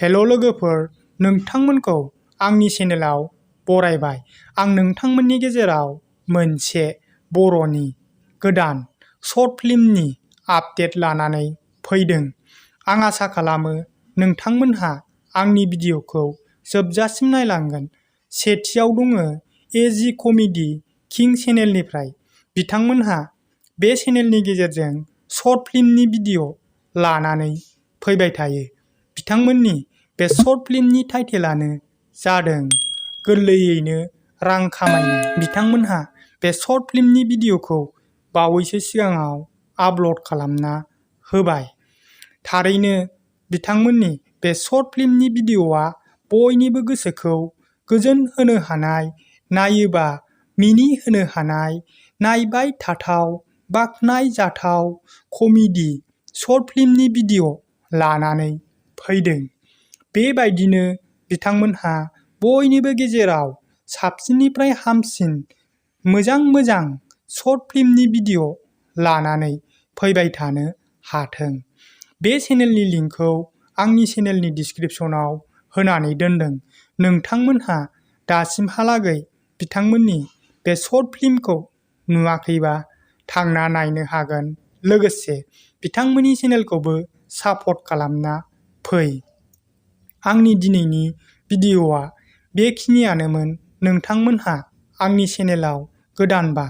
हेल' लोगोफोर, नोंथांमोनखौ आंनि चेनेलाव बरायबाय। आं नोंथांमोननि गेजेराव मोनसे बर'नि गोदान शर्ट फिल्मनि आपडेट लानानै फैदों। आं आसा खालामो नोंथांमोनहा आंनि भिडिअ'खौ जोबजासिम नायलांगोन। सेथियाव दङ एजि कमेडि किं चेनेलनिफ्राय। बिथांमोनहा बे चेनेलनि गेजेरजों शर्ट फिल्मनि भिडिअ' लानानै फैबाय थायो। बिथांमोननि बे शर्ट फिल्मनि टाइटेलानो जादों गोरलैयैनो रां खामायनाय। बिथांमोनहा बे शर्ट फिल्मनि भिडिअ'खौ बावैसो सिगाङाव आपल'ड खालामना होबाय। थारैनो बिथांमोननि बे शर्ट फिल्मनि भिडिअ'आ बयनिबो गोसोखौ गोजोन होनो हानाय, नायोबा मिनिहोनो हानाय, नायबाय थाथाव, बाखनायजाथाव कमेडि शर्ट फिल्मनि भिडिअ' लानानै फैदों। बेबायदिनो बिथांमोनहा बयनिबो गेजेराव साबसिननिफ्राय हामसिन मोजां शर्ट फिल्मनि भिडिअ' लानानै फैबाय थानो हाथों। बे चेनेलनि लिंकखौ आंनि चेनेलनि डिसक्रिपसनाव होनानै दोनदों। नोंथांमोनहा दासिमहालागै बिथांमोननि बे शर्ट फिल्मखौ नुवाखैबा थांना नायनो हागोन। लोगोसे बिथांमोननि चेनेलखौबो सापर्ट खालामना फै। आंनि दिनैनि भिडिअ'आ बेखिनियानोमोन। नोंथांमोनहा आंनि चेनेलाव गोदानबा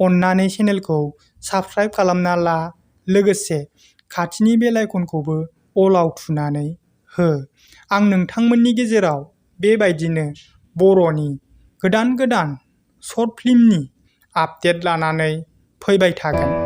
अन्नानै चेनेलखौ साबस्क्राइब खालामना ला। लोगोसे खाथिनि बेल आइकनखौबो अलाव थुनानै हो। आं नोंथांमोननि गेजेराव बेबायदिनो बर'नि गोदान शर्ट फिल्मनि आपडेट लानानै फैबाय थागोन।